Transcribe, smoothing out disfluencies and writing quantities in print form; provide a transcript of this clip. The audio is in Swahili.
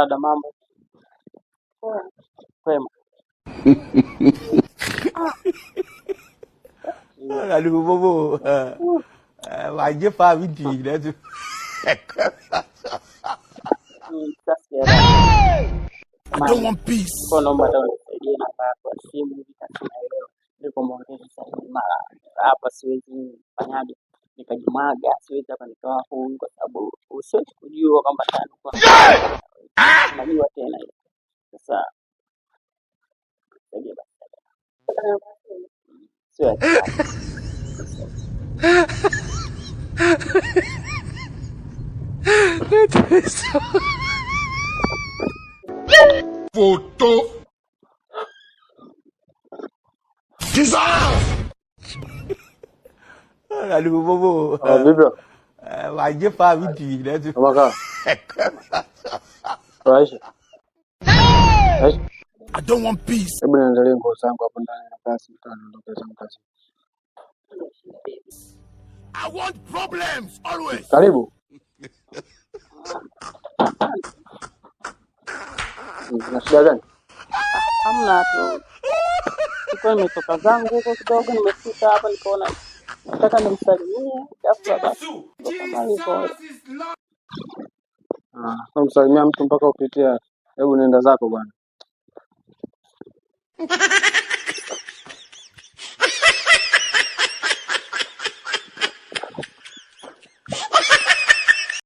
Dada, mambo kwema? Awurade wagye fa bi di nanso. Sasa sijaelewa. I don't Samahani. want peace. Nilikuwa naomba hata unisaidie namba yako ya simu hivi kasi naelewa. Niko maongezi sasa hivi mara hapa siwezi fanyaje nikajimwaga, siwezi hapa nikawa huru kwa sababu usiwezi kujua kwamba tayari uko unajua tena ile. Sasa nisaidie basi. Sio ya kifani. Photo. Jesus! Awurade bobo Ah, vipi? wagye fa bi di nanso. Kama Aisha. Aisha, I don't want peace. hebu niandalie nguo zangu hapo ndani na basi nitaondoka zangu kazi. I want problems always. Karibu. Kuna shida gani? Hamna tu. Nilikuwa nimetoka zangu huko kidogo, nimefika hapa nikaona nataka nimsalimie, ghafla basi ndo kama hivyo. Ah, kumsalimia mtu mpaka upitie. Hebu nenda zako bwana.